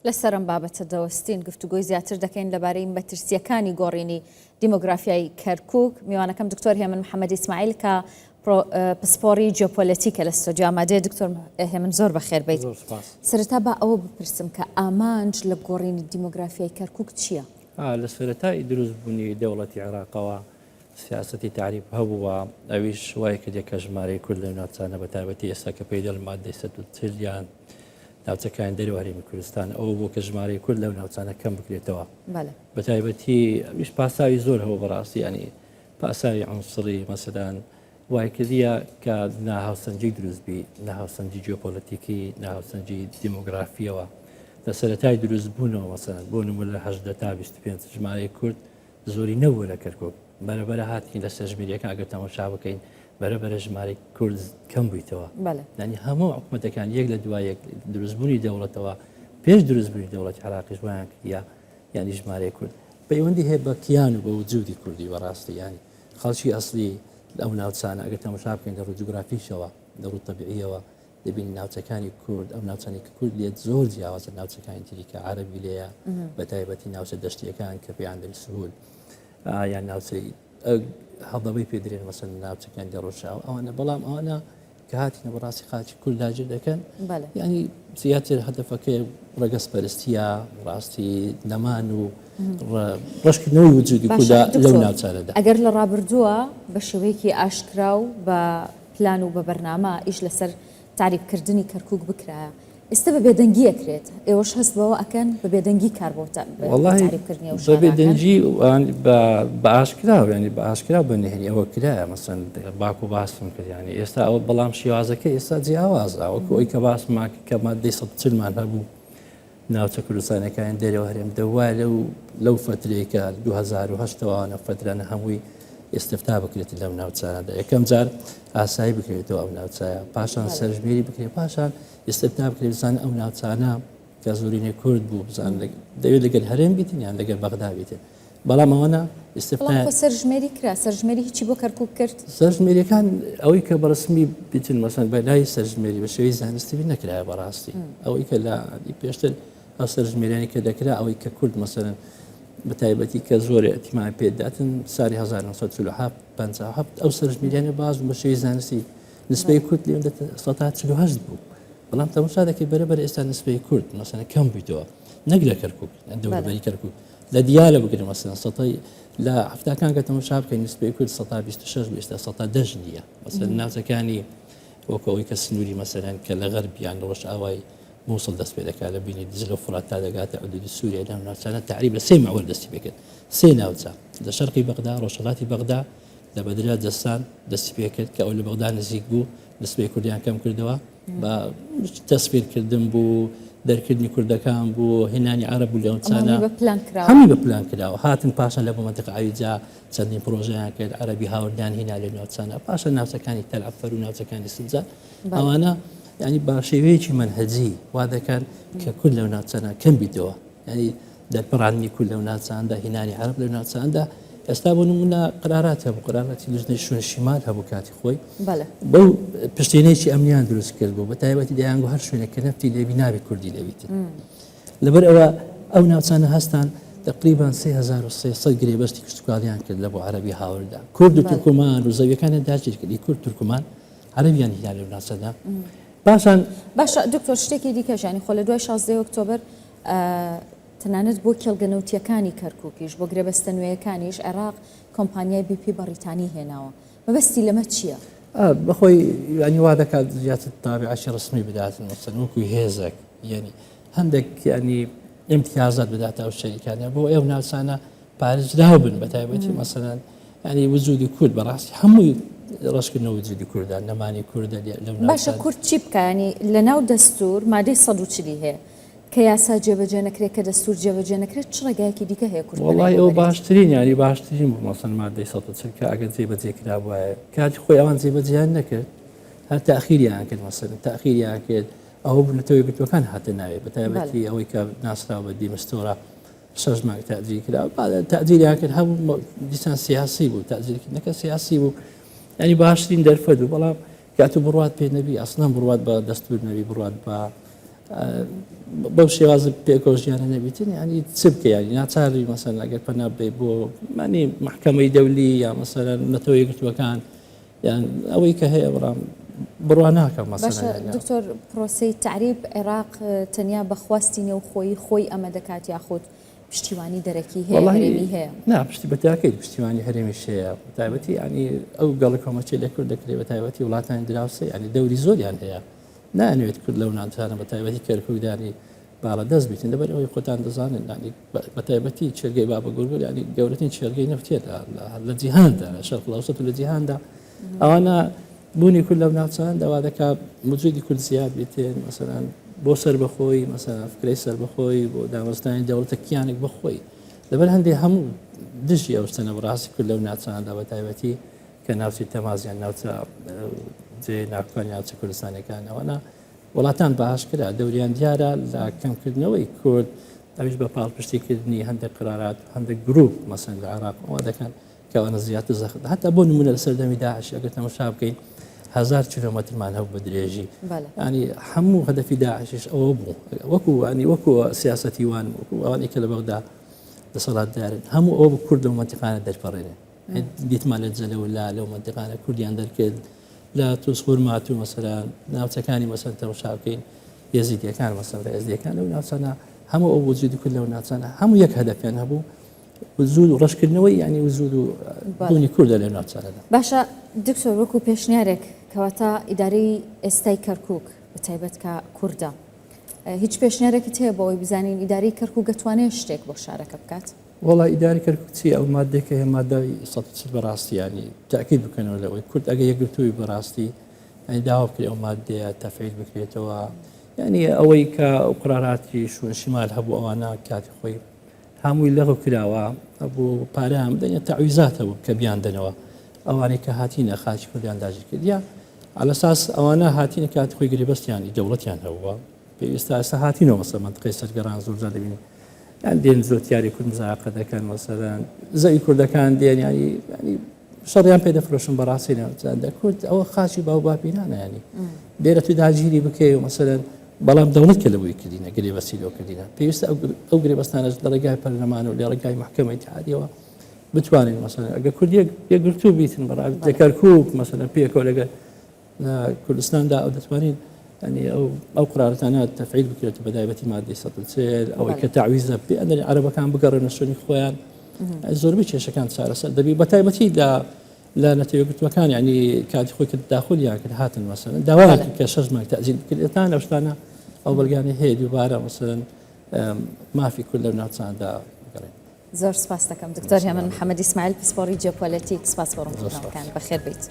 لەسەر ئەم بابەتە دەوەستین، گفتوگۆی زیاتر دەکەین لەبارەی مەترسییەکانی گۆڕینی دیمۆگرافیای کەرکوک. میوانەکەم دکتۆر هێمن محەمەد ئیسماعیل کە پسپۆڕی جیۆپۆلەتیکە لە ستۆدیۆ ئامادەیە. دکتۆر هێمن زۆر بەخێر بیت. سەرەتا با ئەوە بپرسم کە ئامانج لە گۆڕینی دیمۆگرافیای کەرکوک چییە؟ لە سەرەتای دروستبوونی دەوڵەتی عێراقەوە سیاسەتی تەعریب هەبووە، ئەویش وای کردیە کە ژمارەی کورد لەو ناوچانە بە تایبەتی ئێستا کە پێی دەڵێن مادەی 140 یان ناوچەکانی دەرەوە هەرێمی کوردستان ئەوە بوو کە ژمارەی کورد لەو ناوچانە کەم بکرێتەوە بە تایبەتی ئەویش پاساوی زۆر هەبوو بەڕاستی ینی پاساوی عنسری مەسەلەن وای کردیە کە ناهاوسەنگی دروست بی، ناهاوسەنگی جیۆپۆلەتیکی، ناهاوسەنگی دیمۆگرافیەوە لە سەرەتای دروست بوونەوە مەسەلەن بۆ نموونە لە 18 تا 25 ژمارەی کورد زۆری نەبووە لە کەرکوک بەرە بەرە هاتین لە سەرژمێریەکان ئەگەر تەماشا بکەین بەرە بەرە ژمارەی کورد کەم بوویتەوە یعنی هەموو حکومەتەکان یەک لە دوای یەک دروستبوونی دەوڵەتەوە پێش دروستبوونی دەوڵەتی عراقیش وایان کردە یعنی ژمارەی کورد پەیوەندی هەیە بە کیان و بە وجودی کوردی بەڕاستی ینی خەڵکی ئەسلی ئەو ناوچانە ئەگەر تەماشا بکەین لە ڕووی جوگرافیشەوە لە ڕووی تەبیعیەوە دەبینی ناوچەکانی کورد ئەو ناوچانەی کە کورد لێت زۆر جیاوازە ناوچەکانی تری کە عەرەبی لێیە بە تایبەتی ناوچە دەشتیەکان کە پێیان دەن سهول یان ناوچەی هەڵدەبەی پێ درێن مەسەن ناوچەکان لە ڕۆژاو ئەوانە بەڵام ئەوانە کە هاتینە بەڕاستی خاکی کورد داگیر دەکەن ینی زیاتر هەدەفەکەی ڕەگەز پەرستیە ڕاستی نەمان و ڕەشکردنەوەی وجودی کوردە لەو ناوچانەدا. ئەگەر لە ڕابردووە بە شێوەیەکی ئاشکرا و بە پلان و بە بەرنامە ئیش لەسەر تەعریب کردنی کەرکوک بکرایە ئێستا بە بێدەنگی ئەکرێت ئێوەش هەست بەوە ئەکەن بە بێدەنگی کار بۆ تەعریب کردنی ئەو شارە ئەکەن؟ بە بێدەنگی بە ئاشکرا یانی بە ئاشکرا بە نهێنی ئەوە کرایە مەسەن باکو باسم کرد یانی ئێستا ئەوە بەڵام شێوازەکە ئێستا جیاوازە وەکو ئەوی کە باسمان کە مادەی 140 مان هەبوو ناوچە کوردستانەکانی دەرەوە هەرێم دەوایە لەو لەو فەترەی کە 2010 ەوە فەترانە هەمووی ئێستفتا بکرێت لەو ناوچانەدا یەکەم جار ئاسایی بکرێتەوە ئەو ناوچەیە پاشان سەرژمێری بکرێت پاشان ئێستفتا بکرێت بزان ئەو ناوچانە کە زۆرینەی کورد بوو بزان دەوێت لەگەل هەرێم بیتن یان لەگەل بەغدا بیتن بەڵام ئەوەنە ئیستفتا سەرژمێری کرا سەرژمێری هیچی بۆ کەرکک کرد سەرژمێریەکان ئەوەی کە بەڕسمی بیتن مەسەن بە لای سەرژمێری بە شێوەی زانستی بی نەکرایە بەڕاستی ئەوەی کە لە پێشتر ئەو سەرژمێریانی کە دەکرا ئەوەی کە کورد مەسەرەن بە تایبەتی کە زۆر احتیمال پێداتن سالی 1947 57 ئەو سەرژمێریانە باز بە شێوەی زانستی نسبەی کورد لێ 48 بوو بەڵام تەماشا دەکەی بەرە بەر ئێستا نسبەی کورد مەسەنە کەم بوویتەوە نەک لە کەرکک دەوروبەری کەرکک لە دیالە بگرە مەسەلەن سەتای لە حەفتاکان کە تەماشا بکەین نسبەی کورد سەتا 26 بوو ئێستا سەتا دەش نییە مەسەلەن ناوچەکانی وەکو ئەوەی کە سنووری مەسەلەن کە لە غەرب یان لە ڕۆژئاوای مووسڵ دەست پێ دەکات لە بینی دجلە و فورات تا دەگاتە حدودی سووریا لەم ناوچانە تەعریب لە سێ مەعوەر دەستی پێ کرد سێ ناوچە لە شەرقی بەغدا ڕۆژهەڵاتی بەغدا لە بەدرە جەسان دەستی پێ کرد کە ئەو لە بەغدا نزیک بوو نسبەی کوردیان کەم کردەوە بە تەسفیرکردن بوو، دەرکردنی کوردەکان بوو، هێنانی عەرەب بوو لەو ناوچانە. هەمووی بە پلان کراوە. هەمووی بە پلان کراوە. هاتن پاشان لە بۆ مەنتیقە عەویجا چەندین پرۆژەیان کرد، عەرەبی هاوردەیان هینا لەو ناوچانە. پاشان ناوچەکانی تەلعەفەر و ناوچەکانی سنجار ئەوانە یانی بە شێوەیەکی مەنهەجی وا دەکەن کە کورد لەو ناوچانە کەم بیتەوە. یانی دەرپەڕاندنی کورد لەو ناوچاندا، هینانی عەرەب لەو ناوچاندا، ئێستا بۆ نمونە قرارات هەبوو، قراراتی لجنەی شوون شیمال هەبوو کاتی خۆی، بەو پشتێنەیەکی ئەمنیان دروست کرد بوو، بە تایبەتی دەیانگو هەر شوێنێک کە نەفتی لێبی نابێ کوردی لێبیتن. لەبەر ئەوە ئەو ناوچانە هەستان تقریبا 3300 گرێبەستی کشتوکاڵیان کرد لە بۆ عەرەبی هاوردە. کورد و تورکمان و زەویەکانیان داگیر کرد، کورد تورکمان عەرەبیان هینا لەو ناوچەدا. پاشان باشە دکتۆر شتێکی دیکەش یانی خۆ لە دوای 16 ئۆکتۆبەر تەنانەت بۆ کێڵگە نەوتییەکانی کەرکوکیش، بۆ گرێبەستە نوێیەکانیش عێراق کۆمپانیای بی پی بەڕیتانی هێناوە. مەبەستی لەمە چییە؟ بەخۆی یانی وا دەکات زیاتر تابعەکی ڕسمی بداتن مەسەن وەکو هێزێک یعنی هەندێک ینی امتیازات بداتە ئەو شەریکانە بۆ ئەو ناوچانە پارێزراو بن بە تایبەتی مەسەلەن ینی وجودی کورد بەڕاستی هەمووی ڕەشکردنەوە وجودی کوردە نەمانی کوردە لەو باشە کورد چی بکا ینی لەناو دەستور مادەی 140 هەیە کە یاسا جێبەجێ نەکرێت کە دەستور جێبەجێ نەکرێت چ ڕێگایەکی دیکە هەیە کورد وەڵای ئەو باشترین ینی باشترین بوو مەسەن مادەی 140 کە ئەگەر جێبەجێ کرابوایە کاتی خۆی ئەوان جێبەجێیان نەکرد هەر تاخیریان کرد مەسەن تاخیریان کرد ئەوە بوو نەتەوە یەکگرتووەکان هاتە ناوێ بە تایبەتی ئەوەی کە ناسراوە بە دیمستۆرا شەش مانگ تەئجیل کرا تەئجیلیان کرد هەبوو دیسان سیاسی بوو تەئجیلکردنەکە سیاسی بوو ینی باشترین دەرفەت بوو بەڵام کە تو بڕوات پێ نەبی ئەسڵەن بڕوات بە دەستور نەبی بڕوات بە. بەو شێوازە پێکەوە ژیانە نەبیتن یعنی چ بکە یعنی ناچاری مەسەن ئەگەر پەنا بێ بۆ مانی محکەمەی دەولی یا مەسەرەن نەتەوە یەکگرتووەکان یان ئەوەی کە هەیە بەڵام بڕوا ناکەم باشە دکتۆر پرۆسەی تەعریب عێراق تەنیا بە خواستی نێوخۆیی خۆی ئەمە دەکات یاخود پشتیوانی دەرەکی هەیە هەرێمی هەیە؟ نا پشتی بەتاکەیت پشتیوانی هەرێمیش هەیە تایبەتی ینی ئەو گەڵە کۆمەچی لە کورد دەکرێت بە تایبەتی وڵاتانی دراوسێ ینی دەوری زۆریان هەیە نانوێت کورد لەو ناوچانە بە تایبەتی کەرکوکدانی باڵە دەست بیتن لەبەر ئەوەی خۆتان دەزانن ینی بە تایبەتی چێرگەی بابە گورگور ینی گەورەترین چێرگەی نەفتیە لە جیهاندا لە شەرق الاوسط و لە جیهاندا ئەوانە بوونی کورد لەو ناوچان داوا دەکا وجودی کورد زیاد بێتێن مەسەلەن بۆ سەربەخۆی مەسەلەن فکرەی سەربەخۆی بۆ دامەزرانی دەوڵەتە کیانێک بەخۆی لەبەر هەندێ هەموو دژی ئەو شتەنە بەڕاستی کورد لەو ناوچاندا بە تایبەتی کە ناوچەی تەمازیان ناوچە جێ ناکۆکانی ناوچە کوردستانەکان ئەوانە وڵاتان بە ئاشکرا دەوریان دیارە لە کەمکردنەوەی کورد ئەویش بە پاڵپشتیکردنی هەندێک قرارات هەندێک گروپ مەسەن لە عێراق ئەوە دەکەن کە ئەوانە زیاتر زەخت هەتا بۆ نمونە لە سەردەمی داعش ئەگەر تەمەشا بکەین هزار کیلۆمەترمان هەبوو بە درێژی ینی هەموو هەدەفی داعشیش ئەوە بوو وەکو ینی وەکو سیاسەتی وان وەکو ئەوانەی کە لە بەغدا دەسەڵاتدارن هەموو ئەوە بوو کورد لەو مەنتیقانە دەرپەڕێنێ دیتمان لە جەلەولا لەو مەنتیقانە کوردیان دەرکرد لە تووسخورماتوو مەسەلەن ناوچەکانی مەسەن تەمەشا بکەین یەزیدیەکان مەسەن لە ئێزدیەکان لەو ناوچانە هەموو ئەو وجودی کورد لەو ناوچانە هەموو یەک هەدەفیان هەبوو وجود و ڕەشکردنەوەی یعنی وجود و بوونی کوردە لەو ناوچانەدا. باشە دکتۆر وەکو پێشنیارێک کەواتە ئیدارەی ئێستای کەرکوک بە تایبەت کە کوردە هیچ پێشنیارێکت هەیە بۆ ئەوەی بزانین ئیدارەی کەرکوک دەتوانێت شتێک بۆ شارەکە بکات؟ وەڵا ئیدارەی کەرکوک چی ئەو مادەی کە هەیە مادەی 140 بەڕاستی یعنی تاکید بکەنەوە لەوەی کورد ئەگە یەکگرتووی بەڕاستی یعنی داوا بکرێت ئەو مادەیە تەفعیل بکرێتەوە یعنی ئەوەی کە ئەو قراراتی شوون شمال هەبوو ئەوانە کاتی خۆی هەمووی لەغو کراوە هەبوو پارەیان بدەنە تەعویزات هەبوو کە بیان دەنەوە ئەوانەی کە هاتینە خاکی کوردیان داگیر کردیە عەلەساس ئەوانە هاتینە کاتی خۆی گرێبەستیانی دەوڵەتیان هەبووە پێویستە ئێستا هاتینەوە مەسەلەن مەنتقەی سەرگەڕان زۆر جار دەبینین یان دێن جۆتیاری کورد مزایەقە دەکەن مەسەلەن زەوی کوردەکان دێن ینی ینی شەڕیان پێ دەفرۆشن بەڕاستی ناوچەندە کورد ئەوە خاچی باو باپیرانە ینی لێرە تو داگیری بکەی و مەسەلەن بەڵام دەوڵەت کە لەبووی کردینە گرێبەستی لۆ کردینە پێویستە ئەو گرێبەستانەش لە ڕێگای پەرلەمان و لە ڕێگای محکمە ئیتحادیەوە بتوانین مەسەلەن ئەگەر کورد یەکگرتوو بیتن بەڕاستی لە کەرکووک مەسەلەن پێکەوە لەگەر لە کوردستاندا ئەو دەتوانین ینی ئەو ئەو قرارەتانە تەفعیل بکرێت بە دایبەتی مادەی 140 ئەوەی کە تەعویزە پێ ئەندەری عەرەبەکان بگەڕێنە شوێنی خۆیان زۆربەی کێشەکان چارەسەر دەبی بە تایبەتی لە لە نەتەوە یەکگرتووەکان یعنی کاتی خۆی کە داخلیان کرد هاتن مەسەلەن داوایان کرد کە شەش مانگ تەئجیل بکرێت لەو شتانە ئەو بەڵگانەی هەیە دووبارە مەسەلەن مافی کورد لەو ناوچاندا بگەڕێن. زۆر سپاس دەکەم دکتۆر هێمن محەممەد ئیسماعیل پسپۆڕی جیۆپۆلەتیک سپاس بۆ ڕوونکردنەوەکان بەخێر بێیت.